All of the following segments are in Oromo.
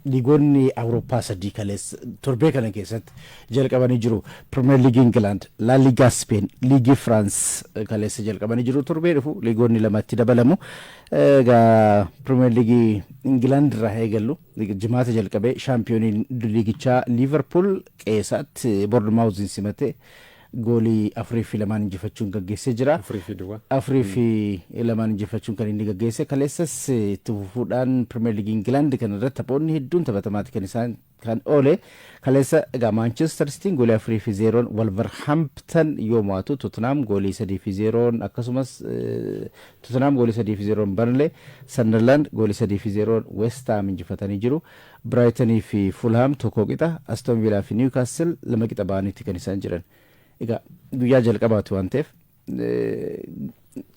Liigonni Awurooppaa sadii kaleessa torbee kana keessatti jalqabanii jiru. Pirimeer Liigii Ingilaand, La Ligaa Speen, Liigii Firaans kaleessa jalqabanii jiru. Torbee dhufu liigonni lamatti dabalamu. Egaa Pirimeer Liigii Ingilaand irraa eegallu. Jimaata jalqabee shaampiyooniin liigichaa Liiverpuul qe'eesaatti Boornmaawuziin simatee goolii 4 fi 2n injifachuun gaggeessee jira. Afurii fi duwwaa. 4 fi 2n injifachuun kan inni gaggeesse. Kaleessas itti fufuudhaan Pirimeer Liigii Ingilaand kana irratti taphoonni hedduun taphatamaati kan isaan kan oole. Kaleessa egaa Maanchestar Sitiin goolii 4 fi 0n Wolverhampton yoo mo'atu, Tottenham goolii 3 fi 0n, akkasumas Tottenham goolii 3 fi 0n Burnley, Sunderland goolii 3 fi 0n West Ham injifatanii jiru. Brightonii fi Fulham tokko qixa, Aston Villa fi Newcastle lama qixa ba'aniiti kan isaan jiran. Egaa guyyaa jalqabaati waan ta'eef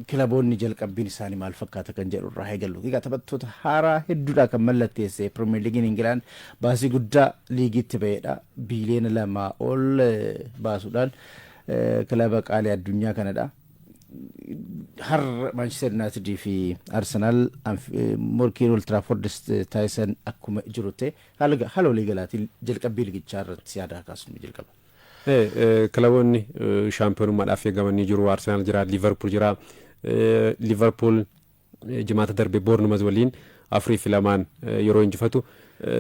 kilaboonni jalqabbiin isaanii maal fakkaata kan jedhu irraa eegallu. Egaa taphattoota haaraa hedduudha kan mallatteesse Pirimeer Liigiin Ingilaand, baasii guddaa liigiitti ba'edha. Biiliyoona 2 ol baasuudhaan kilaba qaalii addunyaa kanadha. Har'a Maanchister Yuunaayitidii fi Arsenaal morkiin Old Trafford taasisan akkuma jiru ta'e, haala waliigalaatiin jalqabbii liigichaa irratti yaada kaasnu jalqaba. Kilaboonni shaampiyoonummaadhaaf eegamanii jiru. Arsenaal jira, Liiverpuul jira. Liiverpuul jimaata darbe Boornumaz waliin 4 fi 2n yeroo injifatu,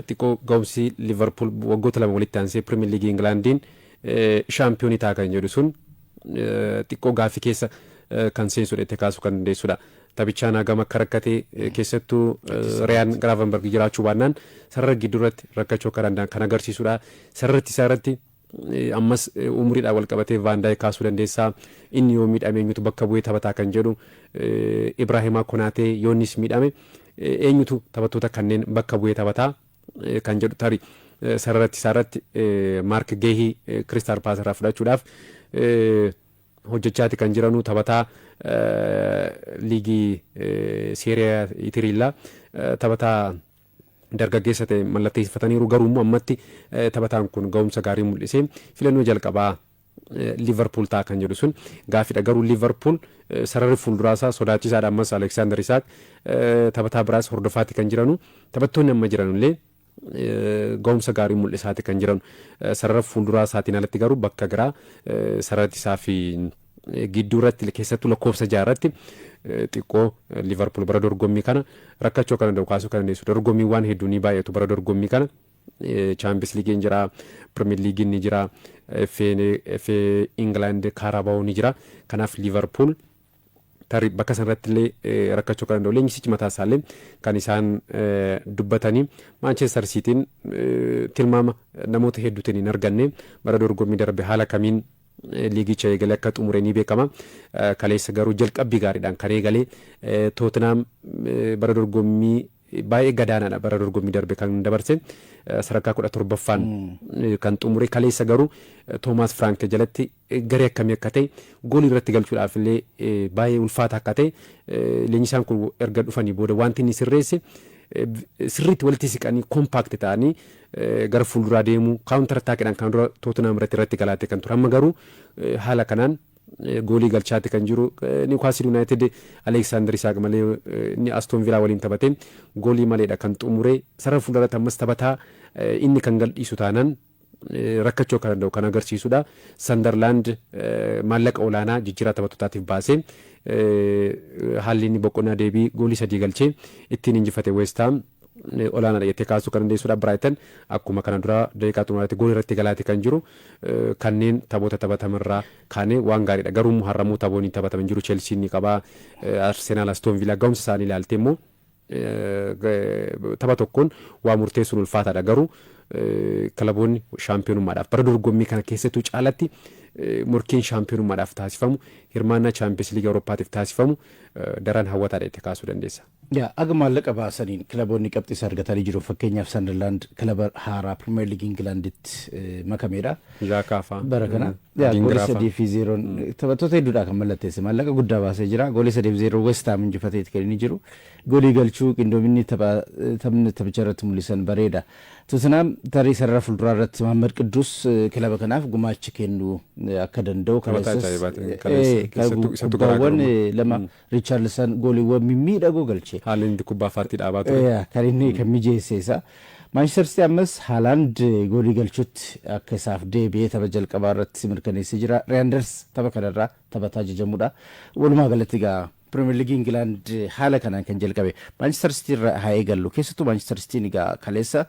xiqqoo ga'umsi Liiverpuul waggoota 2 walitti aansee Pirimeer Liigii Ingilaandiin shaampiyoonii ta'a kan jedhu sun xiqqoo gaaffii keessa kan seensudha itti kaasuu kan dandeessudha. Taphichaan hagam akka rakkate, keessattuu Riyaan Giraavenberg jiraachuu baannaan sarara gidduu irratti rakkachuu akka danda'an kan agarsiisudha. Sarara ittisaa irratti ammas umuriidhaan wal qabatee Vaan Daayik kaasuu dandeessaa. Inni yoo miidhame eenyutu bakka bu'ee taphataa kan jedhu, Ibraahimaa Konaatee yoo innis miidhame eenyutu taphattoota kanneen bakka bu'ee taphataa kan jedhu, tarii sarara ittisaa irratti Maark Geehii Kiristaal Paalaas irraa fudhachuudhaaf hojjechaati kan jiranu, taphataa liigii Seeriyaa Itiriillaa taphataa dargaggeessa ta'e mallatteeffataniiru. Garuu immoo ammatti taphataan kun ga'umsa gaarii mul'isee filannoo jalqabaa Liverpool ta'a kan jedhu sun gaaffiidha. Garuu Liverpool sararri fuulduraasaa sodaachisaadha. Ammas Aleksaandar Isaak, taphataa biraas hordofaati kan jiranu. Taphattoonni amma jiran illee ga'umsa gaarii mul'isaati kan jiran. Sarara fuulduraa isaatiin alatti garuu bakka biraa sarara ittisaa fi gidduu irratti, keessattuu lakkoofsa 6 irratti xiqqoo Liverpool bara dorgommii kana rakkachuu akka danda'u kaasuu kan dandeessu. Dorgommiiwwan hedduu ni baay'atu bara dorgommii kana. Chaampiyoons Liigiin jira, Pirimeer Liigiin ni jira, FA England, Carabao ni jira. Kanaaf Liverpool tarii bakka sanarratti illee rakkachuu kan danda'u leenjisichi mataa isaallee kan isaan dubbatanii. Maanchestar Siitiin tilmaama namoota hedduutiin hin arganne, bara dorgommii darbe haala kamiin liigicha eegalee akka xumure ni beekama. Kaleessa garuu jalqabbii gaariidhaan kan eegale Tootenaam bara dorgommii baay'ee gadaanaadha bara dorgommii darbe kan dabarse, sadarkaa 17ffaan kan xumure. Kaleessa garuu Toomaas Firaank jalatti garee akkamii akka ta'e, goolii irratti galchuudhaaf illee baay'ee ulfaata akka ta'e, leenjisaan kun erga dhufanii booda wanti inni sirreesse, sirriitti walitti siqanii compact ta'anii gara fuulduraa deemuu, counter attackiidhaan kan dura Tootenaam irratti galaate kan ture, amma garuu haala kanaan goolii galchaati kan jiru. Niwukaastil Yuunaayitid Aleeksaandar Isaaq malee inni Astoon Vilaa waliin taphate goolii maleedha kan xumure. Sarara fuulduratti ammas taphataa inni kan galdhiisu taanaan rakkachuu akka danda'u kan agarsiisudha. Sandarlaand maallaqa olaanaa jijjiiraa taphattootaatiif baasee haalli inni boqonnaa deebii goolii sadii galchee ittiin injifate West Ham olaanaadha jettee kaasuu kan dandeessudha. Biraayiten akkuma kana dura daqiiqaa xumuraatti goolii irratti galaate kan jiru. Kanneen taphoota taphatamarraa kaanee waan gaariidha. Garuu immoo har'ammoo taphoonni taphataman jiru. Cheelsiin ni qaba. Arsenaal, Astoon Villaa ga'umsa isaanii ilaalte immoo tapha tokkoon waa murteessuun ulfaataadha. Garuu kilaboonni shaampiyoonummaadhaaf bara dorgommii kana keessattuu caalatti morkiin shaampiyoonummaadhaaf taasifamu, hirmaannaa Chaampiyoons Liigii Awurooppaatiif taasifamu daran hawwataadha jettee kaasuu dandeessa. Yaa, aga maallaqa baasaniin kilaboonni qabxii isaa argatanii jiru. Fakkeenyaaf Sunderland kilaba haaraa Pirimeer Liigii Ingilaanditti makameedha. Jaakaa fa'aa. Bara kana yaa goolii 3 fi 0n taphattoota hedduudha kan mallatteesse, maallaqa guddaa baasee jira. Goolii 3 fi 0 West Ham injifateeti kan inni jiru. Goolii galchuu, qindoominni taphni taphicha irratti mul'isan bareeda. Tottenham tarii sarara fuulduraa irratti Mahammad Qiddus kilaba kanaaf gumaacha kennuu akka danda'u Taphataa ajaa'ibaati kaleessa, keessattuu isattu kubbaawwan garaagarummaa. lama Richarlison gooliiwwan mimmiidhagoo galche. Haalli inni kubbaa faatti dhaabaa ture. Kan inni kan mijeesse isa. Maanchister Sitii ammas Haalaand goolii galchutti akka isaaf deebi'ee tapha jalqabaa irratti mirkaneessee jira. Reenders tapha kanarraa taphataa jajamuudha. Walumaa galatti egaa Pirimeer Liigii Ingilaand haala kanaan kan jalqabe Maanchister Sitii irra haa eegallu. Keessattuu Maanchister Sitiin egaa kaleessa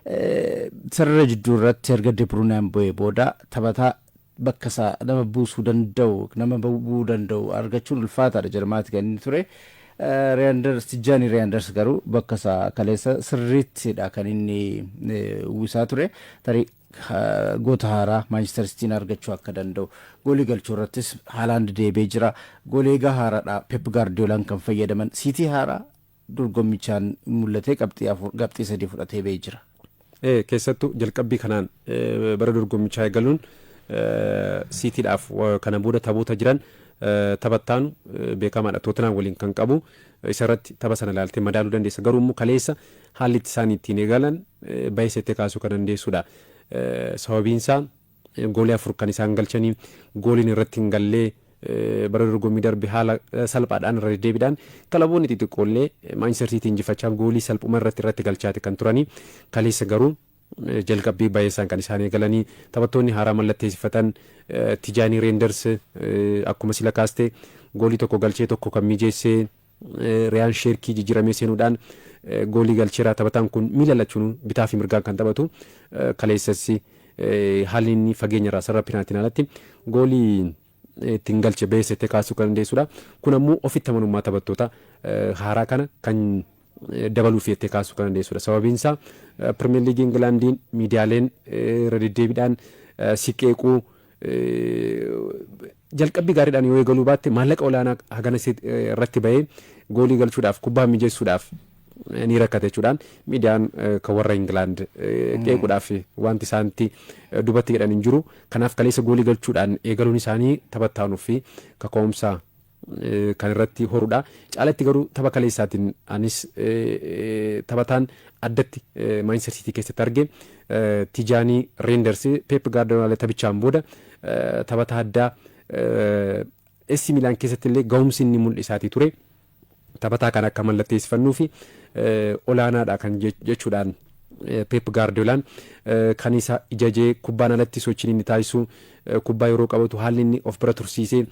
sarara jidduu irratti erga De Bruyne bu'ee booda taphataa bakka isaa nama buusuu danda'u, nama bu'uu danda'u argachuun ulfaataadha jedhamaati kan inni ture. Reenders, Tijjaanii Reenders garuu bakka isaa kaleessa sirriittidha kan inni uwwisaa ture. Tarii goota haaraa Maanchister Sitiin argachuu akka danda'u, goolii galchuu irrattis Haalaand deebi'ee jira. Goolii eegaa haaraadha Pep Gaardiyoolaan kan fayyadaman. Siitii haaraa dorgommichaan mul'atee qabxii 4, qabxii 3 fudhatee ba'ee jira. Keessattuu jalqabbii kanaan bara dorgommichaa eegaluun Siitiidhaaf kana booda taphoota jiran taphattaanu beekamaadha. Tootenaam waliin kan qabu isarratti tapha sana ilaaltee madaaluu dandeessa. Garuu immoo kaleessa haalli itti isaan ittiin eegalan baay'isettee kaasuu kan dandeessudha. Sababiin isaa goolii 4 kan isaan galchanii, gooliin irratti hin gallee bara dorgommii darbe haala salphaadhaan irra deddeebiidhaan kilaboonni xixiqqoollee Maanchister Siitii injifachaa goolii salphuma irratti galchaati kan turanii. Kaleessa garuu jalqabbii baay'eessaan kan isaan eegalanii taphattoonni haaraa mallatteessifatan, Tijaanii Reenders akkuma sila kaaste goolii 1 galchee 1 kan mijeessee, Riyaan Sheerkii jijjiiramee seenuudhaan goolii galcheera. Taphataan kun miila lachuun bitaa fi mirgaan kan taphatu, kaleessas haalli inni fageenya irraa sarara pinaaltiin alatti goolii ittiin galche beesettee kaasuu kan dandeessudha. Kun ammoo ofitti amanummaa taphattoota haaraa kana kan dabaluuf jettee kaasuu kan dandeessudha. Sababiin isaa Pirimeer Liigii Ingilaandiin miidiyaaleen irra deddeebiidhaan si qeequu, jalqabbii gaariidhaan yoo eegaluu baatte maallaqa olaanaa hagana irratti bahee goolii galchuudhaaf, kubbaa mijeessuudhaaf ni rakkate jechuudhaan miidiyaan kan warra Ingilaand qeequudhaaf wanti isaanitti dubatti jedhan hin jiru. Kanaaf kaleessa goolii galchuudhaan eegaluun isaanii taphattaanuu fi kaka'umsa kan irratti horudha. Caalatti garuu tapha kaleessaatiin anis taphataan addatti Maanchister Siitii keessatti arge Tijaanii Reenders. Pep Gaardiola taphichaan booda taphataa addaa, AC Milan keessatti illee ga'umsi inni mul'isaatii ture taphataa kan akka mallatteessifannuu fi olaanaadha kan jechuudhaan Pep Gaardiolaan kan isa ijajee. Kubbaan alatti sochiin inni taasisu, kubbaa yeroo qabatu haalli inni of bira tursiisee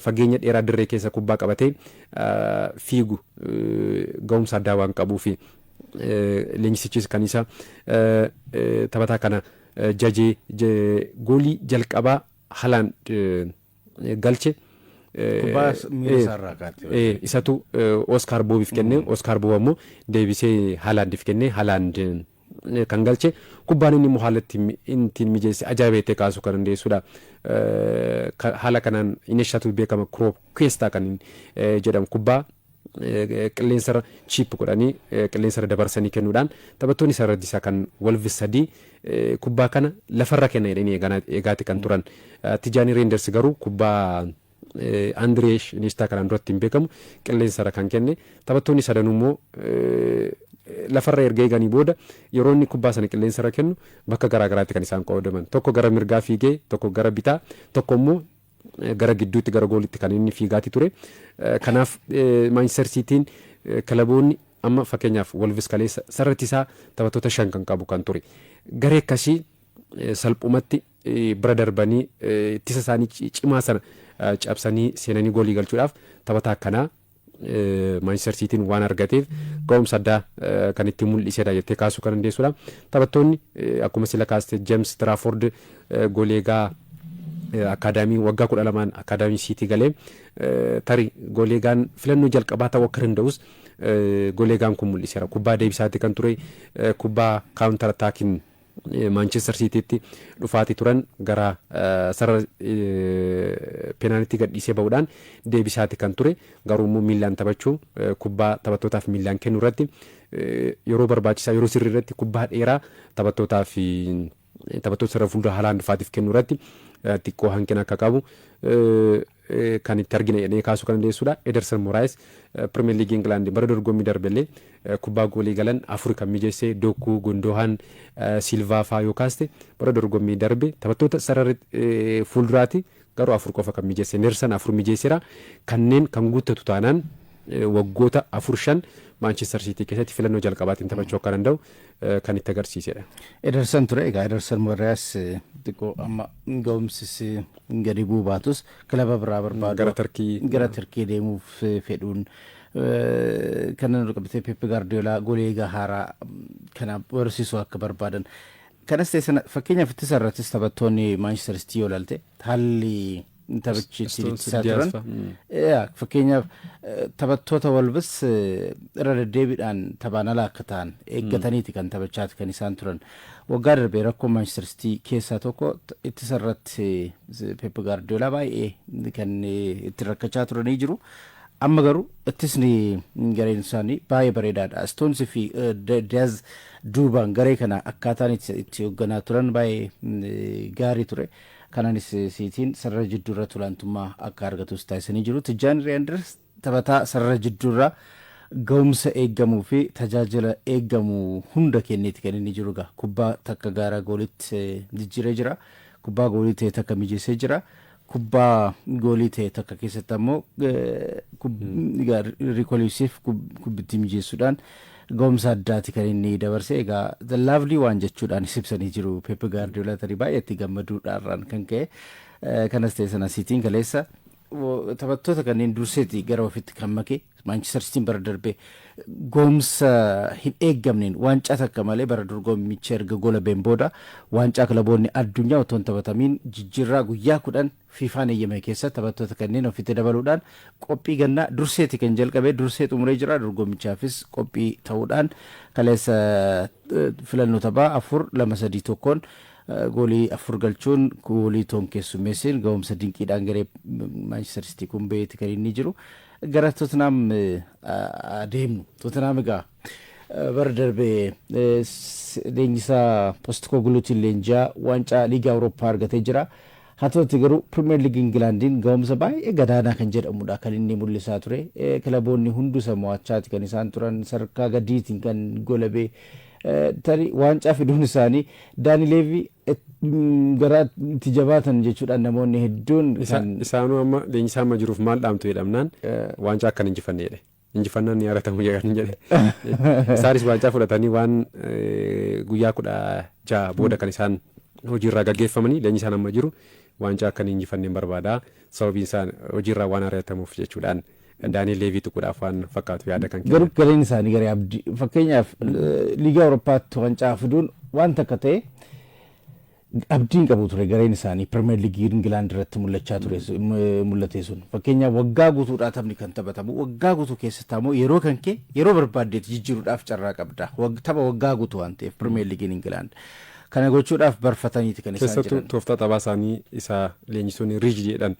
fageenya dheeraa dirree keessa kubbaa qabatee fiigu ga'umsa addaa waan qabuufi leenjisichis kan isa taphataa kana jajee. Goolii jalqabaa Haaland galche kubbaa miila isaarraa kaate. Isatu Oskaar Boobiif kenne, Oskaar Boob ammoo deebisee Haalaandiif kenne, Haalaand kan galche. Kubbaan inni immoo haala ittiin mijeesse ajaa'iba jettee kaasuu kan dandeessudha. Haala kanaan Ineeshatu beekama, Kuesta kan jedhamu kubbaa qilleensarra chip godhanii qilleensarra dabarsanii kennuudhaan taphattoonni sarara ittisaa kan Wolves sadii kubbaa kana lafarra kenna jedhanii eegaati kan turan. Tijaanii Reenders garuu kubbaa Andiree Iniestaa kanaan duratti hin beekamu qilleensarra kan kenne. Taphattoonni sadanuu immoo lafarra erga eeganii booda yeroo inni kubbaa sana qilleensarra kennu bakka garaa garaatti kan isaan qoodaman. Tokko gara mirgaa fiigee, tokko gara bitaa, tokko immoo gara gidduutti gara goolitti kan inni fiigaati ture. Kanaaf Maanchister Siitiin kilaboonni amma fakkeenyaaf Wolves kaleessa sarara ittisaa taphattoota 5 kan qabu kan ture. Garee akkasii salphumatti bira darbanii ittisa isaanii cimaa sana cabsanii seenanii goolii galchuudhaaf taphataa akkanaa Maanchister Siitiin waan argateef ga'umsa addaa kan itti mul'isedha jettee kaasuu kan dandeessudha. Taphattoonni akkuma sila kaaste James Trafford, goleegaa akaadaamii waggaa 12n akaadaamii Siitii galee, tarii goleegaan filannoo jalqabaa ta'uu akka danda'us goleegaan kun mul'iseera. Kubbaa deebisaatti kan ture, kubbaa counter attacking Maanchestar Siitiitti dhufaatii turan gara sarara peenaalitii gadhiisee ba'uudhaan deebisaati kan ture. Garuu immoo miillaan taphachuu, kubbaa taphattootaaf miillaan kennu irratti yeroo barbaachisaa, yeroo sirrii irratti kubbaa dheeraa taphattootaaf, taphattoota sarara fuuldura Haaland faatiif kennu irratti xiqqoo hanqina akka qabu kan itti argina jedhee kaasuu kan dandeessudha. Ederson Moraes Pirimeer Liigii Ingilaand bara dorgommii darbellee kubbaa goolii galan 4 kan mijeesse, Doku, Gondohan, Silvaa faa yoo kaaste bara dorgommii darbe taphattoota sarara fuulduraati, garuu 4 qofa kan mijeesse. Ederson 4 mijeesseera. Kanneen kan guuttatu taanaan Waggoota afur shan Maanchestar Siitii keessatti filannoo jalqabaatiin taphachuu akka danda'u kan itti agarsiisedha. Ederson ture. Egaa Ederson Moraes xiqqoo amma ga'umsis gadi bu'uu baatus kilaba biraa barbaadu. Gara Tarkii. Gara Turkii deemuuf fedhuun kan inni qabatee Pep Guardiola golee egaa haaraa kana barsiisuu akka barbaadan. Kanas ta'e sana, fakkeenyaaf ittisa irrattis taphattoonni Manchester City yoo ilaalte, haalli taphichi ittiin ittisaa turan. Fakkeenyaaf taphattoota Wolves irra deddeebiidhaan taphaan ala akka ta'an eeggataniiti kan taphachaati kan isaan turan. Waggaa darbee rakkoo Manchester City keessaa tokko ittisa irratti Pep Guardiola baay'ee kan itti rakkachaa turanii jiru. Amma garuu ittisni gareen isaanii baay'ee bareedaadha. Stones fi Diaz duubaan garee kana akkaataan itti hoogganaa turan baay'ee gaarii ture. Kanaanis Siitiin sarara jidduurra olaantummaa akka argatus taasisanii jiru. Tijjaan Reenders taphataa sarara jidduurraa ga'umsa eeggamuu fi tajaajila eeggamu hunda kenneeti kan inni jiru egaa. Kubbaa takka gara goolitti jijjiiree jira. Kubbaa goolii ta'e takka mijeessee jira. Kubbaa goolii ta'e takka keessatti ammoo Rico Lewisiif kubbittii mijeessuudhaan ga'umsa addaati kan inni dabarse. Egaa "the lovely one" jechuudhaan ibsanii jiru Pep Guardiola, tarii baay'ee itti gammaduudhaan kan ka'e. Kanas ta'e sana, Siitiin kaleessa taphattoota kanneen durseeti gara ofitti kan make. Maanchister Sitiin bara darbee ga'umsa hin eeggamneen waancaa takka malee bara dorgommicha erga gola been booda waancaa kilaboonni addunyaa otoo hin taphatamiin jijjiirraa guyyaa 10 Fiifaan eeyyame keessa taphattoota kanneen ofitti dabaluudhaan qophii gannaa durseeti kan jalqabe, dursee xumuree jira. Dorgommichaafis qophii ta'uudhaan kaleessa filannoo taphaa 4-2-3-1n goolii afur galchuun goolii toon keessummeesseen ga'umsa dinqiidhaan garee Maanchister Sitii kun ba'eeti kan inni jiru. Gara Tottenham adeemnu. Tottenham egaa bara darbee leenjisaa Postecogloutiin leenji'aa waancaa Liigaa Awurooppaa argatee jira. Haa ta'utti garuu Pirimeer Liigii Ingilaandiin ga'umsa baay'ee gadaanaa kan jedhamudha kan inni mul'isaa ture. Kilaboonni hunduu isa mo'achaati kan isaan turan, sadarkaa gadiitiin kan golabee tarii waancaa fiduun isaanii Daanii Leevii gara itti jabaatan jechuudhaan namoonni hedduun. Isaanuu amma leenjisaa amma jiruuf maal dhaamtu jedhamnaan, waancaa akkan injifanne jedhe. Injifannaan ni yaadatamu jedhan jedhe. Isaanis waancaa fudhatanii waan guyyaa 16 booda kan isaan hojiirraa gaggeeffamanii. Leenjisaan amma jiru waancaa akkan injifanneen barbaada, sababiin isaan hojiirraa waan ari'atamuuf jechuudhaan Daani'el Leevii tuquudhaaf waan fakkaatu yaada kan Garuu gareen isaanii garee abdii, fakkeenyaaf Liigaa Awurooppaatti waancaa fiduun waan takka ta'e, abdiin qabu ture gareen isaanii Pirimeer Liigii Ingilaand irratti mul'achaa ture mul'ate sun. Fakkeenyaaf waggaa guutuudhaa taphni kan taphatamu, waggaa guutuu keessatti ammoo yeroo kan kee yeroo barbaaddeetti jijjiiruudhaaf carraa qabda. Tapha waggaa guutuu waan ta'eef Pirimeer Liigiin Ingilaand. Kana gochuudhaaf barfataniiti kan isaan Keessattuu jiran. tooftaa taphaa isaanii isa leenjisoonni rigid jedhan,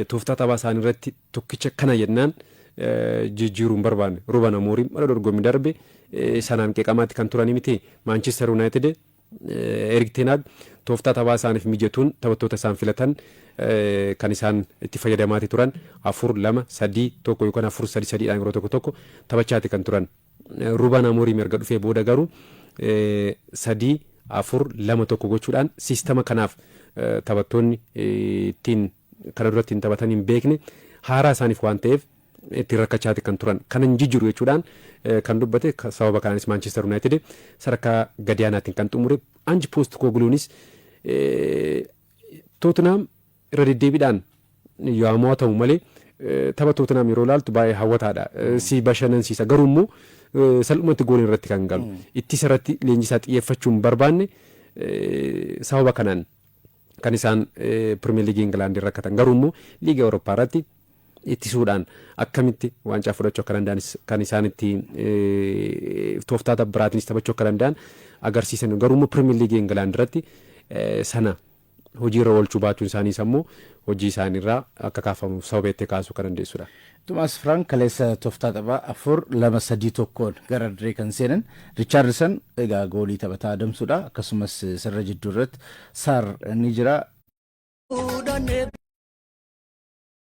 tooftaa taphaa isaanii irratti tokkicha kana jennaan jijjiiruu hin barbaanne. Ruben Amorim bara dorgommii darbe sanaan qeeqamaatti kan turanii miti. Manchester United Erik ten Hag tooftaa taphaa isaaniif mijatuun taphattoota isaan filatan kan isaan itti fayyadamaati turan 4-2-3-1 yookaan 4-3-3dhaan yeroo tokko tokko taphachaati kan turan. Ruben Amorim erga dhufee booda garuu 3-4-2-1 gochuudhaan siistama kanaaf taphattoonni ittiin kana duratti hin taphatan hin beekne haaraa isaaniif waan ta'eef ittiin rakkachaati kan turan. Kana hin jijjiiru jechuudhaan kan dubbate. Sababa kanaanis Manchester United sadarkaa gadi aanaatiin kan xumure. Ange Postecoglounis Tottenham irra deddeebiidhaan yoo mo'atamu malee tapha Tottenham yeroo ilaaltu baay'ee hawwataadha. Si bashannansiisa, garuu immoo salphumatti gooliin irratti kan galu. Ittisa irratti leenjisaa xiyyeeffachuu hin barbaanne. Sababa kanaan kan isaan Pirimeer Liigii Ingilaandii rakkatan. Garuu immoo Liigii Awurooppaa irratti ittisuudhaan akkamitti waancaa fudhachuu akka danda'anis, kan isaan itti tooftaa biraatiinis taphachuu akka danda'an agarsiisan. Garuu immoo Pirimeer Liigii Ingilaand irratti sana hojiirra oolchuu baachuun isaaniis ammoo hojii isaaniirraa akka kaafamuuf sababa itti kaasuu kan dandeessudha. Tumaas Frank kaleessa tooftaa taphaa 4-2-3-1n gara dirree kan seenan. Richarlison egaa goolii taphataa adamsuudha, akkasumas sirra jidduu irratti Saar ni jira.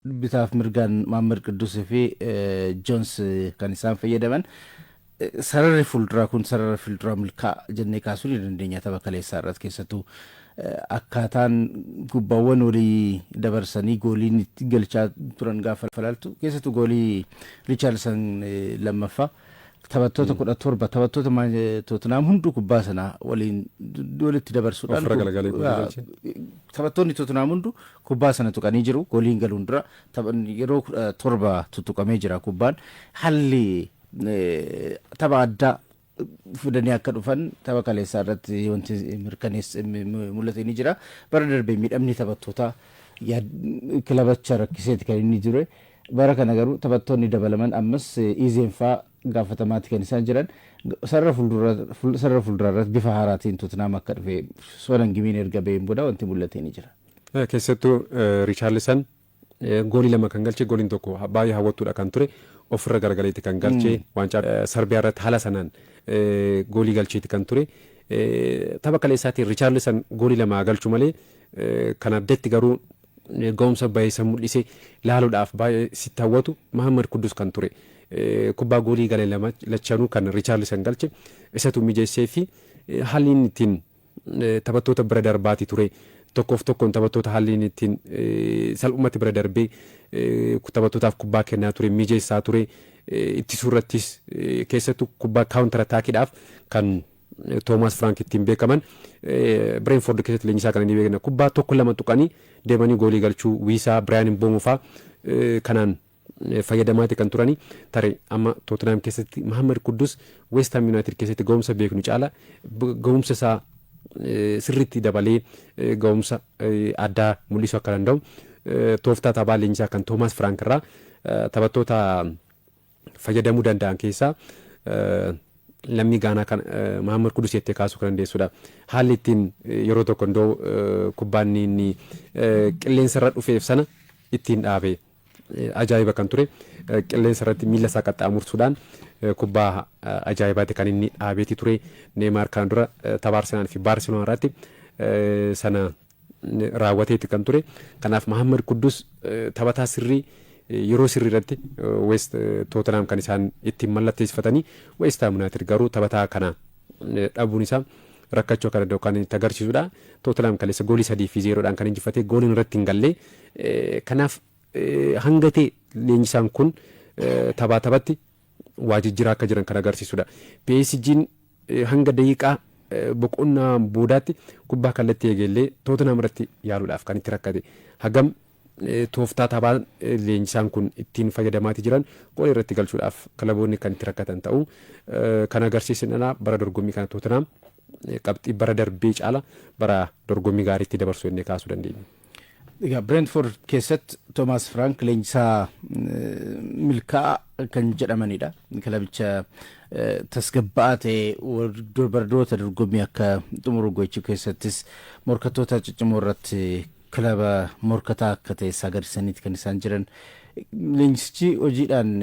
Bitaaf mirgaan Maammar Qiddusii fi Joons kan isaan fayyadaman. Sararri fuulduraa kun sarara fuulduraa milkaa'aa jennee kaasuu ni dandeenya tapha kaleessaa irratti, keessattuu akkaataan kubbaawwan walii dabarsanii gooliin itti galchaa turan gaafa ilaaltu, keessattuu goolii Richaarlson lammaffaa taphattoota 17, taphattoota Tootenaam hunduu kubbaa sana waliin walitti dabarsuudhaan Ofirra galagalee goolii galche. Taphattoonni Tootenaam hunduu kubbaa sana tuqanii jiru. Gooliin galuun dura yeroo 17 tuttuqamee jira kubbaan. Haalli tapha addaa fidanii akka dhufan tapha kaleessaa irratti wanti mirkaneessa mul'ate ni jira. Bara darbee miidhamni taphattootaa kilabicha rakkiseeti kan inni ture. Bara kana garuu taphattoonni dabalaman ammas Iizeen fa'aa gaafatamaati kan isaan jiran. Sarara fuulduraa irratti bifa haaraatiin Tootenaam akka dhufe Son Heung-min erga ba'een booda wanti mul'ate ni jira. Keessattuu Richaarlisan goolii lama kan galche, gooliin tokko baay'ee hawwattuudha kan ture, ofirra garagaleetti kan galche. Waancaa Sarbiyaa irratti haala sanaan goolii galcheeti kan ture. Tapha kaleessaatiin Richaarlisan goolii lama galchu malee kan addatti garuu ga'umsa baay'ee mul'ise laaluudhaaf baay'ee sitti hawwatu Mahammad Kuddus kan ture. Kubbaa goolii gale lama lachanuu kan Richaarlisan galche isatu mijeessee fi haalli inni ittiin taphattoota bira darbaati ture. Tokkoof tokkoon taphattoota haalli inni ittiin salphumatti bira darbee taphattootaaf kubbaa kennaa ture, mijeessaa ture. Ittisuu irrattis keessattuu kubbaa counter attackiidhaaf kan Toomaas Firaank ittiin beekaman, Bireenfoord keessatti leenjisaa kana ni beekna. Kubbaa tokko lama tuqanii deemanii goolii galchuu, Wiisaa, Biraayan Mboomuu fa'aa kanaan fayyadamaati kan turanii. Tarii amma Tootenaam keessatti Mahammad Kuddus West Ham United keessatti ga'umsa beeknu caala ga'umsa isaa sirriitti dabalee ga'umsa addaa mul'isuu akka danda'u, tooftaa taphaa leenjisaa kan Toomaas Firaank irraa taphattoota fayyadamuu danda'an keessaa lammii Gaanaa kan Mahammad Kudus jettee kaasuu kan dandeessudha. Haalli ittiin yeroo tokko iddoo kubbaan inni qilleensa irra dhufeef sana ittiin dhaabe ajaa'iba kan ture. Qilleensa irratti miila isaa qaxxaamursuudhaan kubbaa ajaa'ibaati kan inni dhaabeeti ture. Neemaar kan dura tapha Arsenaal fi Baarseloonaa irratti sana raawwateeti kan ture. Kanaaf Mahammad Kuddus taphataa sirrii yeroo sirrii irratti West Tootenaam kan isaan ittiin mallatteessifatanii. West Ham United garuu taphataa kana dhabuun isaa rakkachuu akka danda'u kan itti agarsiisudha. Tootenaam kaleessa goolii 3 fi 0dhaan kan injifatee, gooliin irratti hin galle. Kanaaf hanga ta'e leenjisaan kun taphaa taphatti waa jijjiiraa akka jiran kan agarsiisudha. PSG'n hanga daqiiqaa boqonnaa boodaatti kubbaa kallattii eegallee Tootenaam irratti yaaluudhaaf kan itti rakkate. Hagam tooftaa taphaa leenjisaan kun ittiin fayyadamaatii jiran goolii irratti galchuudhaaf kilaboonni kan itti rakkatan ta'uu kan agarsiisanidha. Bara dorgommii kana Tootenaam qabxii bara darbee caala bara dorgommii gaariitti dabarsuu jennee kaasuu dandeenya. Egaa Brentford keessatti Toomaas Firaank leenjisaa milkaa'aa kan jedhamanidha. Kilabicha tasgabbaa'aa ta'e bardoota dorgommii akka xumuru gochuu keessattis morkattoota ciccimoo irratti kilaba morkataa akka ta'e agarsiisaniiti kan isaan jiran. Leenjisichi hojiidhaan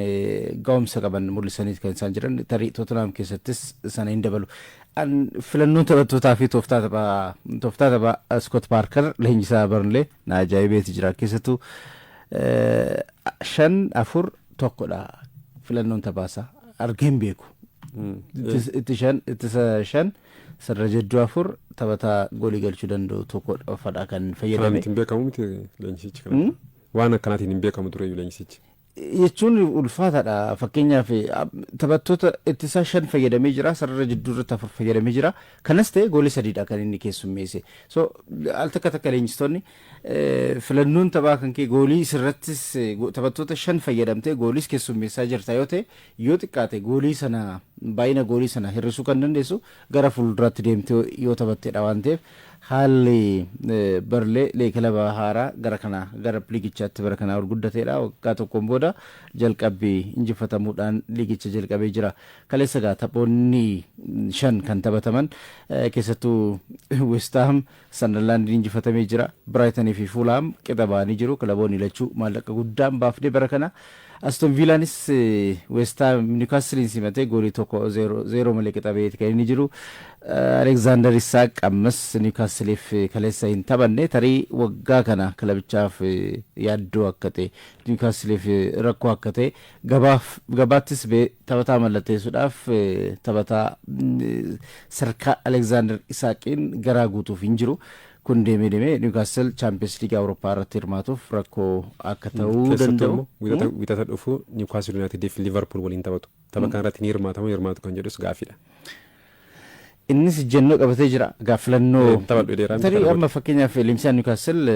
ga'umsa qaban mul'isaniiti kan isaan jiran. Tarii Tootenaam keessattis sana hin dabalu. Filannoon taphattootaa fi tooftaa taphaa Scott Parker, leenjisaa Burnley, na ajaa'ibeeti jira. Keessattuu 5-4-1dha filannoon taphaasaa, argeen beeku. Itti shan, ittisa shan, sarara jidduu afur, taphataa goolii galchuu danda'u tokko qofadha kan fayyadame. Kanaan ittiin beekamu miti leenjisichi kana. Waan akkanaatiin hin beekamu tureyyuu leenjisichi. Jechuun ulfaataadha. Fakkeenyaaf taphattoota ittisaa shan fayyadamee jira. Sarara jidduu irratti afur fayyadamee jira. Kanas ta'e goolii sadiidha kan inni keessummeesse. So al takka takka leenjistoonni filannoon taphaa kan kee goolii sirrattis taphattoota shan fayyadamtee gooliis keessummeessaa jirta yoo ta'e, yoo xiqqaate goolii sana, baay'ina goolii sana hir'isuu kan dandeessu gara fuulduraatti deemtee yoo taphatteedha waan ta'eef, haalli Burnley kilaba haaraa gara kana gara liigichaatti bara kanaa ol guddateedha. Waggaa tokkoon booda jalqabbii injifatamuudhaan liigicha jalqabee jira. Kaleessa egaa taphoonni shan kan taphataman, keessattuu West Ham Sunderland injifatamee jira. Brighton fi Fulham qixa ba'anii jiru. Kilaboonni lachuu maallaqa guddaan baafnee bara kana Aston Villaanis West Ham Newcastleiin simatee goolii 1-0 malee qixa baheeti kan inni jiru. Alexander Isak ammas Newcastleiif kaleessa hin taphanne. Tarii waggaa kana kilabichaaf yaaddoo akka ta'e, Newcastleiif rakkoo akka ta'e, gabaaf gabaattis bee taphataa mallatteessuudhaaf taphataa sadarkaa Alexander Isaqiin garaa guutuuf hin jiru. Kun deemee deemee Newcastle Champions League Awurooppaa irratti hirmaatuuf rakkoo akka ta'uu Keessattuu danda'u. Immoo Wixata dhufu Newcastle United fi Liverpool waliin taphatu. Tapha kanarratti ni hirmaatamu hirmaatu kan jedhus gaaffiidha. Innis ejjennoo qabatee jira. Egaa filannoo Taphadhu dheeraa. Tarii amma fakkeenyaaf leenjisaan Newcastle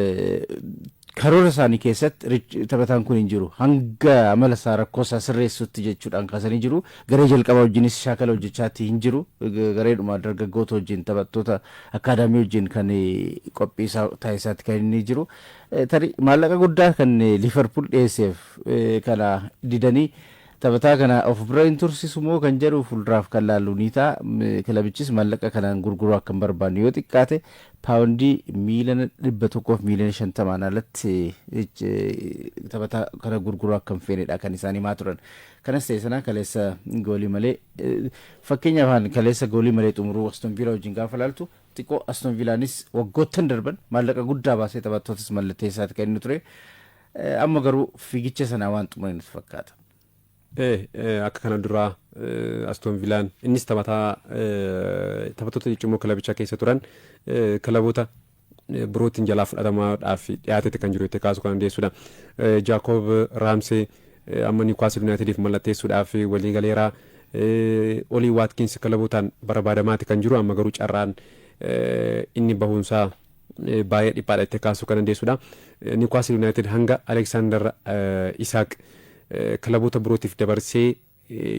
karoora isaanii keessatti taphataan kun hin jiru. Hanga amala isaa rakkoo isaa sirreessutti jechuudhaan kaasanii jiru. Garee jalqabaa wajjinis shaakala hojjechaatti hin jiru. Gareedhuma dargaggoota wajjin, taphattoota akaadaamii wajjin kan qophii isaa taasisaatti kan inni jiru. Tarii maallaqa guddaa kan Liverpool dhiyeesseef kana didanii taphataa kana of bira hin tursisu moo kan jedhu fuulduraaf kan laallu ni ta'a. Kilabichis maallaqa kanaan gurguruu akka hin barbaanne, yoo xiqqaate £150,000,000 alatti taphataa kana gurguruu akka hin feenedha kan isaan himaa turan. Kanas ta'e sana kaleessa goolii malee, fakkeenyaaf kaleessa goolii malee xumuruu Aston Villa wajjin gaafa laaltu, xiqqoo Aston Villaanis waggoottan darban maallaqa guddaa baasee taphattootas mallatteessaati kan inni ture. Amma garuu fiigicha sanaa waan xumure nutti fakkaata. Akka kana duraa Aston Villaan innis taphataa taphattoota ciccimoo kilabichaa keessa turan kilaboota birootiin jalaa fudhatamaadhaaf dhiyaatetti kan jiru itti kaasuu kan dandeessudha. Jaakob Raamsee amma Newcastle Unitediif mallatteessuudhaaf walii galeera. Olii Waatkins kilabootaan barbaadamaati kan jiru, amma garuu carraan inni bahuunsaa baay'ee dhiphaadha itti kaasuu kan dandeessudha. Newcastle United hanga Alexander Isaaq kilaboota birootiif dabarsee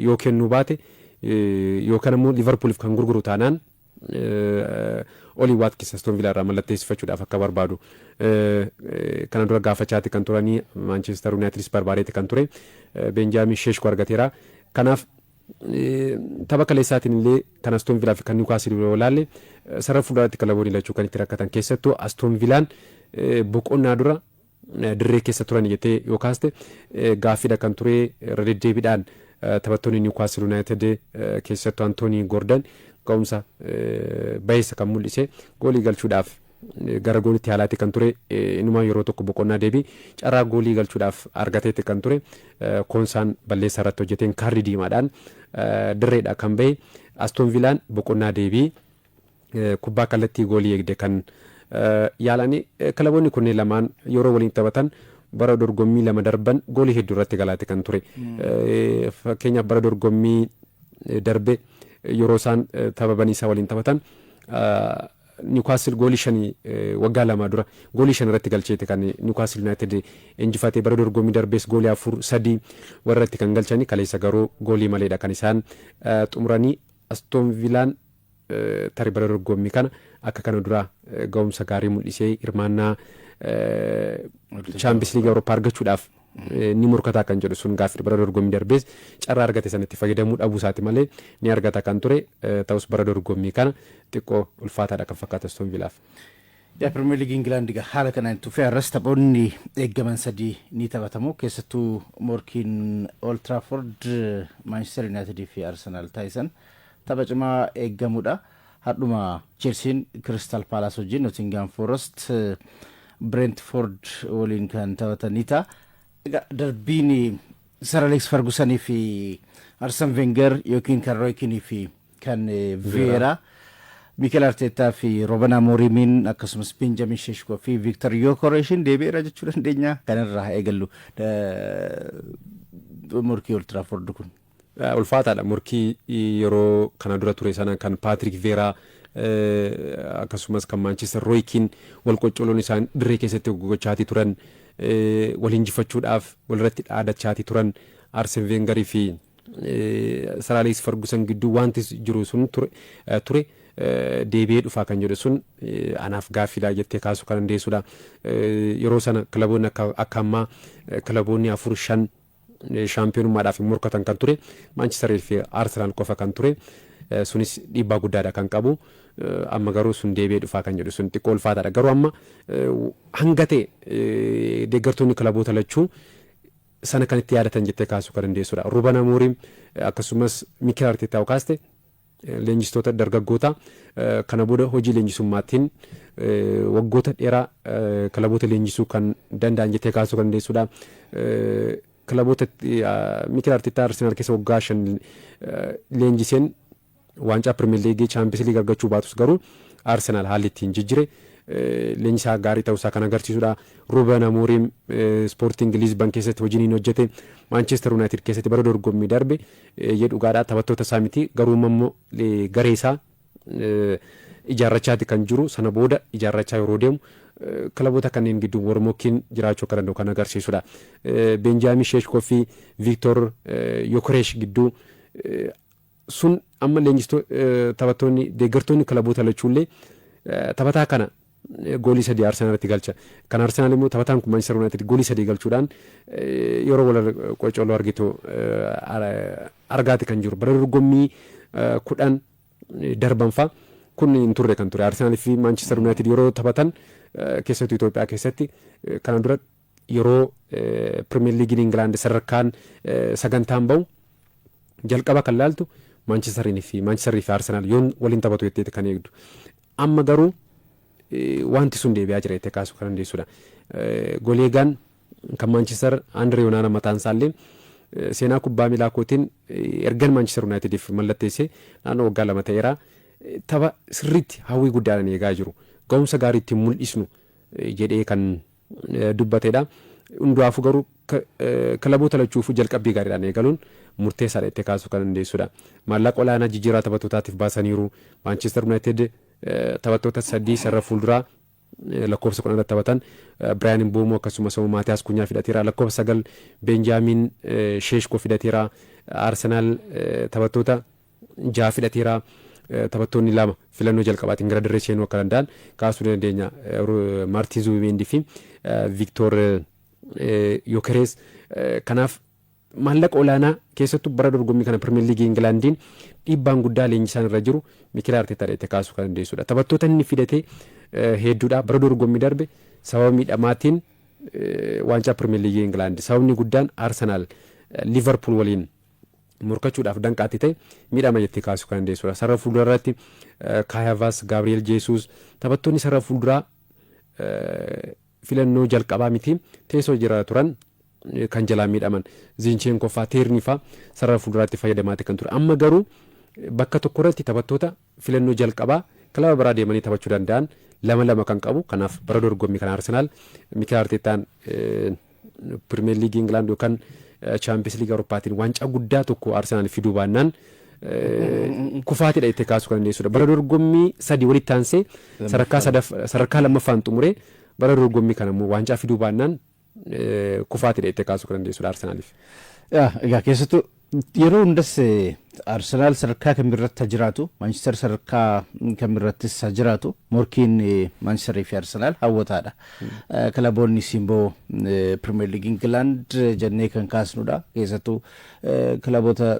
yoo kennuu baate yookaan immoo Liverpooliif kan gurguru taanaan, Olii Waatkins Aston Villa irraa mallatteessifachuudhaaf akka barbaadu kana dura gaafachaati kan turanii. Manchester Unitedis barbaadeeti kan ture, Benjaamin Sheeshko argateera. Kanaaf tapha kaleessaatiin illee kan Aston Villaa fi kan Newcastle yoo ilaalle, sarara fuulduraatti kilaboonni lachuu kan itti rakkatan, keessattuu Aston Villaan boqonnaa dura dirree keessa turan jettee yoo kaaste gaaffiidha kan ture. Irra deddeebiidhaan taphattoonni Newcastle United, keessattuu Antoonii Gordon, ga'umsa baheessa kan mul'ise, goolii galchuudhaaf gara goolitti haalaatti kan ture. Inuma yeroo tokko boqonnaa deebii carraa goolii galchuudhaaf argateetti kan ture, Koonsaan balleessaa irratti hojjeteen kaardii diimaadhaan dirreedha kan bahe. Aston Villaan boqonnaa deebii kubbaa kallattii goolii eegde kan yaalanii. Kilaboonni kunneen lamaan yeroo waliin taphatan bara dorgommii lama darban goolii hedduu irratti galaate kan ture. Fakkeenyaaf bara dorgommii darbe yeroo isaan tapha baniisaa waliin taphatan, Newcastle goolii shanii, waggaa 2 dura goolii 5 irratti galcheete kan Newcastle United injifatee. Bara dorgommii darbees goolii afur sadii warra irratti kan galchanii. Kaleessa garuu goolii maleedha kan isaan xumuranii. Aston Villaan tarii bara dorgommii kana akka kana dura ga'umsa gaarii mul'isee hirmaannaa Champions League Awurooppaa argachuudhaaf ni morkataa kan jedhu sun gaaffii. Bara dorgommii darbees carraa argate sanatti fayyadamuu dhabuu isaati malee ni argata kan ture. Ta'us bara dorgommii kana xiqqoo ulfaataadha kan fakkaatu Aston Villaaf. Yaa, Pirimeer Liigii Ingilaand egaa haala kanaan itti fufee har'as taphoonni eeggaman sadii ni taphatamu. Keessattuu morkiin Old Trafford Manchester United fi Arsenal taasisan tapha cimaa eeggamudha. Har'uma Chelsean Crystal Palace wajjin, Nottingham Forest Brentford waliin kan taphatan ni ta'a. Egaa darbiin Sir Alex Fergusonii fi Arsene Wenger yookiin kan Roy Keane fi kan Vieira, Mikel Arteta fi Ruben Amorim, akkasumas Benjamin Sesko fi Victor Gyökereshin deebi'eera jechuu dandeenya. Kanarraa haa eegallu morkii Old Trafford kun. Ulfaataadha. Morkii yeroo kana dura ture sana kan Patrick Vieira akkasumas kan Manchester Roy Keane wal qoccoloon isaan dirree keessatti gochaatii turan, wal injifachuudhaaf walirratti dhaadachaatii turan, Arsene Wengerii fi Sir Alex Ferguson gidduu wanti jiru sun ture deebi'ee dhufaa kan jedhu sun anaaf gaaffiidha jettee kaasuu kan dandeessudha. Yeroo sana kilaboonni akka ammaa kilaboonni afur shan shaampiyoonummaadhaaf hin morkatan kan ture, Maanchister fi Arsenaal qofa kan ture. Sunis dhiibbaa guddaadha kan qabu. Amma garuu sun deebi'ee dhufaa kan jedhu sun xiqqoo ulfaataadha. Garuu amma hanga ta'e deeggartoonni kilaboota lachuu Sana kan itti yaadatan jettee kaasuu kan dandeessudha. Ruben Amorim akkasumas Mikel Arteta kaaste, leenjistoota dargaggoota kana booda hojii leenjisummaatiin waggoota dheeraa kilaboota leenjisuu kan danda'an jettee kaasuu kan dandeessudha. Kilaboota Mikel Arteta Arsenaal keessa waggaa 5 leenjiseen waancaa Pirimeer Liigii, Chaampiyoons Liigii argachuu baatus, garuu Arsenaal haalli ittiin jijjire leenjisaa gaarii ta'uusaa kan agarsiisudha. Ruben Amorim Sporting Lisbon keessatti hojiin inni hojjete, Manchester United keessatti bara dorgommii darbe dhugaadhaa taphattoota isaa miti, garuu immoo garee isaa ijaarrachaati kan jiru. Sana booda ijaarrachaa yeroo deemu kilaboota kanneen gidduu mormokkiin jiraachuu akka danda'u kan agarsiisudha. Benjaamin Sheeshkoo fi Viiktor Yokoresh gidduu sun amma leenjistoo, taphattoonni, deeggartoonni kilaboota lachuullee taphataa kana goolii 3 Arsenaalitti galcha. Kan Arsenaal immoo taphataan kun Manchester United goolii 3 galchuudhaan yeroo wal qocoloo argitu argaati kan jiru. Bara dorgommii 10 darban fa'a kun hin turre kan ture. Arsenaal fi Manchester United yeroo taphatan, keessattuu Itoophiyaa keessatti, kana dura yeroo Pirimeer Liigiin Ingilaand sadarkaan sagantaan bahu jalqaba kan laaltu Manchesterii fi Arsenaal yoon waliin taphatu jetteeti kan eegdu. Amma garuu wanti sun deebi'aa jira jettee kaasuu kan dandeessudha. Goleegaan kan Manchester Andree Onaana mataan isaallee seenaa kubbaa miilaa kootiin ergan Manchester Unitediif mallatteessee naannoo waggaa 2 ta'eera. Tapha sirriitti hawwii guddaadhaan eegaa jiru. Ga'umsa gaarii ittiin mul'isnu jedhee kan dubbatedha. Hundaafuu garuu kilaboota lachuufuu jalqabbii gaariidhaan eegaluun murteessaadha jettee kaasuu kan dandeessudha. Maallaqa olaanaa jijjiiraa taphattootaatiif baasaniiru. Manchester United taphattoota sadii sarara fuulduraa lakkoofsa 10 irratti taphatan Biraayan Mboomoo akkasumas immoo Maatiyaas Kunyaa fidateera. Lakkoofsa 9 Benjaamin Sheeshkoo fidateera. Arsenaal taphattoota jaha fidateera. Taphattoonni lama filannoo jalqabaatiin gara dirree seenuu akka danda'an kaasuu dandeenya. Maartiin Zubimeendii fi Viktoor Yokerees. Kanaaf maallaqa olaanaa, keessattuu bara dorgommii kana Pirimeer Liigii Ingilaandiin dhiibbaan guddaa leenjisaan irra jiru Mikel Arteetaa itti kaasuu kan dandeessudha. Taphattoota inni fidate hedduudha. Bara dorgommii darbe sababa miidhamaatiin waancaa Pirimeer Liigii Ingilaand sababni guddaan Arsenaal Liverpool waliin morkachuudhaaf danqaatti ta'e miidhama jettee kaasuu kan dandeessudha. Sarara fuuldura irratti Kai Havertz, Gabriel Jesus, taphattoonni sarara fuulduraa filannoo jalqabaa miti teessoo jira turan kan jalaa miidhaman, Zinchenko faa, Teernii faa sarara fuulduraatti fayyadamaati kan ture. Amma garuu bakka tokko irratti taphattoota filannoo jalqabaa kilaba biraa deemanii taphachuu danda'an lama lama kan qabu. Kanaaf bara dorgommii kana Arsenaal Mikel Arteetaan Pirimeer Liigii Ingilaand yookaan Chaampiyoons Liigii Awurooppaatiin waancaa guddaa tokko Arsenaal fiduu baannaan kufaatiidha jettee kaasuu kan dandeessudha. Bara dorgommii sadii walitti aansee sadarkaa lammaffaan xumuree, bara dorgommii kana immoo waancaa fiduu baannaan kufaatiidha jettee kaasuu kan dandeessudha Arsenaaliif. Egaa keessattuu yeroo hundas Arsenaal sadarkaa kamirratti haa jiraatu, Maanchister sadarkaa kamirrattis haa jiraatu, morkiin Maanchisterii fi Arsenaal hawwataadha. Kilaboonni simboo Pirimeer Liigii Ingilaand jennee kan kaasnudha. Keessattuu kilaboota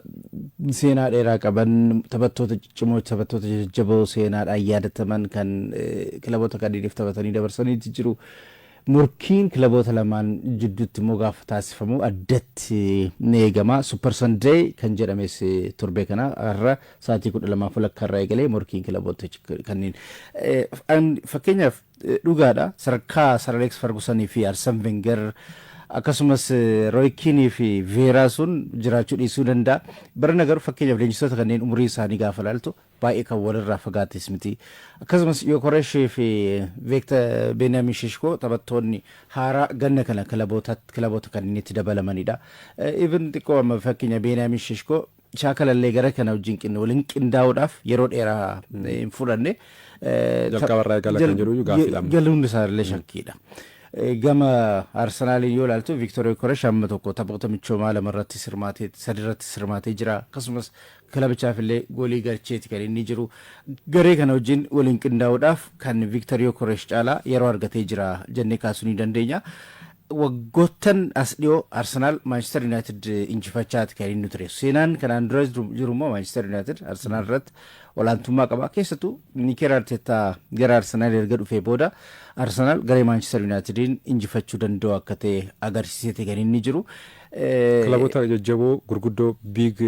seenaa dheeraa qaban, taphattoota ciccimoo, taphattoota jajjaboo seenaadhaan yaadataman kan kilaboota kanneeniif taphatanii dabarsaniiti jiru. Morkiin kilaboota lamaan jidduutti immoo gaafa taasifamu addatti ni eegama. Super Sunday kan jedhames torbee kana har'a sa'aatii 12:30 irraa eegalee morkiin kilaboota kanneen. Fakkeenyaaf, dhugaadha, sadarkaa Sir Alex Fergusonii fi Arsene Wenger akkasumas Roy Keane fi Vieira sun jiraachuu dhiisuu danda'a. Barana garuu fakkeenyaaf leenjistoota kanneen umurii isaanii gaafa ilaaltu baay'ee kan walirraa fagaates miti. Akkasumas Yokoreshii fi Veekta Benjamin Shishkoo taphattoonni haaraa ganna kana kilaboota kanneenitti dabalamanidha. Even xiqqoo amma fakkeenya Benjamin Shishkoo shaakalallee gara kana wajjin waliin qindaa'uudhaaf yeroo dheeraa hin fudhanne. Jalqabarraa eegala kan jedhu gaaffiidha. Galuun isaallee shakkiidha. Gama Arsenaaliin yoo ilaaltu, Viktor Yokoresh amma tokko taphoota michoomaa lama irratti hirmaatee, sadi irratti hirmaatee jira. Akkasumas kilabichaaf illee goolii galcheeti kan inni jiru. Garee kana wajjin waliin qindaa'uudhaaf kan Viktor Yokoresh caalaa yeroo argatee jira jennee kaasuu ni dandeenya. Waggoottan as dhiyoo Arsenaal Maanchister United injifachaati kan inni ture. Seenaan kanaan dura jiru immoo Maanchister United Arsenaal irratti olaantummaa qaba. Keessattuu Mikel Arteta gara Arsenaal erga dhufee booda Arsenaal garee Maanchister Unitediin injifachuu danda'u akka ta'e agarsiiseeti kan inni jiru. Kilaboota jajjaboo gurguddoo, Big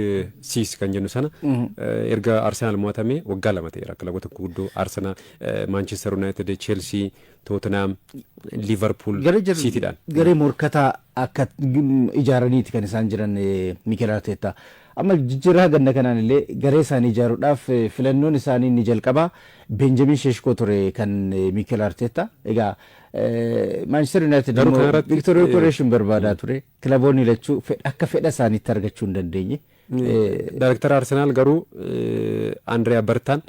Six kan jennu sana, erga Arsenaal mo'atamee waggaa 2 ta'eera. Kilaboota gurguddoo Arsenaal, Manchester United, Chelsea, Tottenham, Liverpool, Cityidhaan. Garee morkataa akka ijaaraniiti kan isaan jiran Mikel Arteta. Amma jijjiirraa ganna kanaan illee garee isaanii ijaaruudhaaf filannoon isaanii inni jalqabaa Benjamin Sheshko ture kan Mikel Arteta. Egaa Manchester United immoo Victor Gyökeres barbaadaa ture. Kilaboonni lachuu akka fedha isaaniitti argachuu hin dandeenye. Daayirektara Arsenaal garuu Andrea Bertaan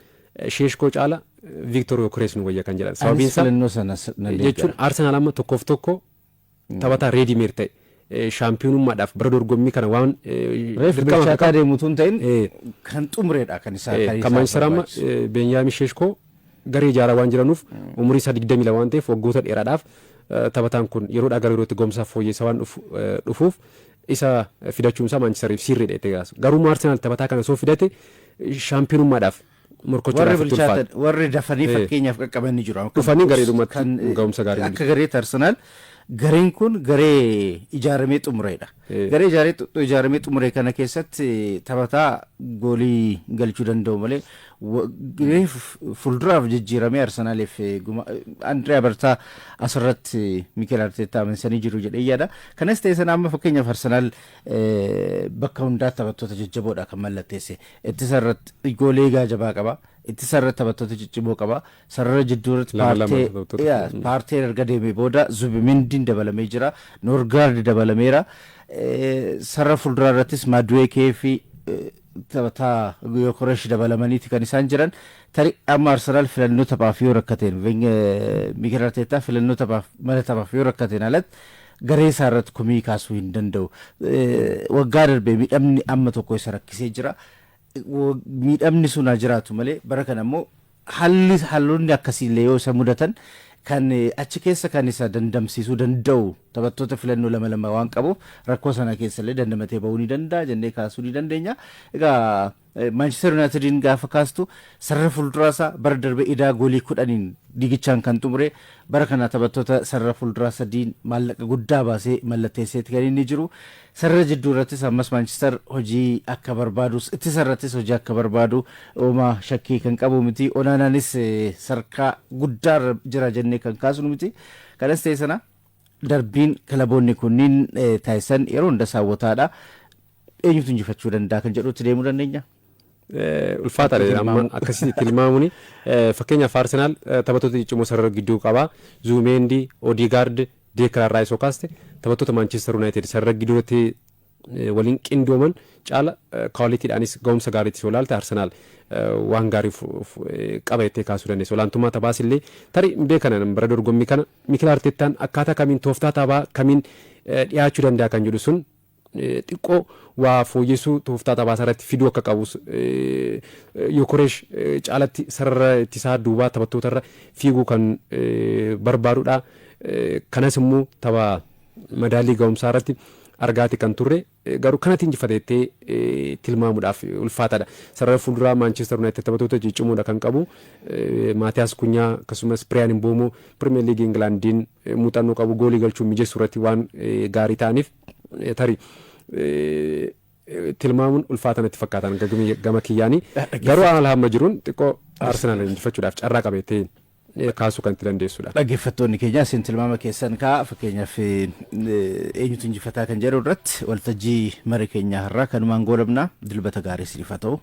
Sheshko caala Victor Gyökeres nu wayya kan jedhan. Sababiin isaa filannoo sana jechuun Arsenaal amma tokkoof tokko taphataa ready made ta'e shaampiyoonummaadhaaf bara dorgommii kana waan Reef bilchaataa deemutu hin ta'in kan xumureedha kan isaa. Kan Manchester amma Benjamin Sheshko garee ijaaraa waan jiranuuf, umurii isaa 22 waan ta'eef, waggoota dheeraadhaaf taphataan kun yeroodhaa gara yerootti gomsaaf fooyyessa waan dhufuuf isa fidachuun isaa Manchesteriif sirriidha itti gaasu. Garuu Arsenaal taphataa kana soo fidate shaampiyoonummaadhaaf morkochuudhaaf itti ulfaata. Warri dafanii fakkeenyaaf qaqqaban ni jiru. Dhufanii gareedhumatti ga'umsa gaarii. Akka gareetti Arsenaal gareen kun garee ijaaramee xumureedha. Garee ijaaramee xumure kana keessatti taphataa goolii galchuu danda'u malee garee fuulduraaf jijjiiramee Arsenaaliif Andiriyaa Bertaa asirratti Mikel Arteetaa amansanii jiru jedhee yaada. Kanas ta'e sana amma fakkeenyaaf Arsenaal bakka hundaa taphattoota jajjaboodha kan mallatteesse. Ittisa irratti goolee eegaa jabaa qaba. Ittisa irratti taphattoota ciccimoo qaba. Sarara jidduu irratti Paarteen erga deemee booda Zubimendiin dabalamee jira. Norgaard dabalameera. Sarara fuulduraa irrattis Maduekee fi taphataa Gyökeres dabalamaniiti kan isaan jiran. Tarii amma Arsenaal filannoo taphaaf yoo rakkateen, Mikel Arteetaa filannoo taphaaf mana taphaaf yoo rakkateen alatti garee isaa irratti komii kaasuu hin danda'u. Waggaa darbee miidhamni amma tokko isa rakkisee jira. Miidhamni sun haa jiraatu malee bara kana immoo haalli haalonni akkasiillee yoo isa mudatan kan achi keessa kan isa dandamsiisuu danda'u taphattoota filannoo lama lama waan qabuuf rakkoo sana keessallee dandamatee bahuu ni danda'a jennee kaasuu ni dandeenya. Egaa Manchester Unitediin gaafa kaastu sarara fuulduraa isaa bara darbe idaa goolii 10n liigichaan kan xumure, bara kana taphattoota sarara fuulduraa sadiin maallaqa guddaa baasee mallatteesseeti kan inni jiru. Sarara jidduu irrattis ammas Manchester hojii akka barbaadu, ittisa irrattis hojii akka barbaadu uumaa shakkii kan qabu miti. Onaanaanis sarkaa guddaa jira jennee kan kaasnu miti. Kanas ta'e sana darbiin kilaboonni kunniin taasisan yeroo hunda saawwataadha. Eenyutu injifachuu danda'a kan jedhutti deemuu dandeenya? Ulfaataadha amma akkasitti tilmaamuuni. Fakkeenyaaf Arsenaal taphattoota ciccimoo sarara gidduu qaba. Zubimendi, Odegaard, Declan Rice kaaste taphattoota Manchester United sarara gidduutti waliin qindooman caala qualitydhaanis ga'umsa gaariitti yoo ilaalte Arsenaal waan gaarii qaba jettee kaasuu dandeessa. Olaantummaa taphaas illee tarii hin beekanan bara dorgommii kana Mikel Arteettaan akkaataa kamiin tooftaa taphaa kamiin dhiyaachuu danda'a kan jedhu sun xiqqoo waa fooyyessuu tooftaa taphaa irratti fiduu akka qabus, Gyökeres caalatti sarara ittisaa duubaa taphattoota irra fiiguu kan barbaadudha. Kanas immoo tapha madaalii ga'umsaa irratti argaati kan turre, garuu kanatti injifateettee tilmaamuudhaaf ulfaataadha. Sarara fuulduraa Manchester United taphattoota ciccimoodha kan qabu. Maatiyaas Kunyaa akkasumas Bryan Mbeumo Premier League Ingilaandiin muuxannoo qabu, goolii galchuun mijeessuu irratti waan gaarii ta'aniif tarii tilmaamuun ulfaata natti fakkaatan gama kiyyaanii. Garuu haala hamma jiruun xiqqoo Arsenaal injifachuudhaaf carraa qabeettee kaasuu kan itti dandeessudha. Dhaggeeffattoonni keenya, isin tilmaama keessan kaa fakkeenyaaf eenyutu injifataa kan jedhu irratti waltajjii mara keenya har'aa kanumaan goolabna. Dilbata gaarii isiniif haa ta'u.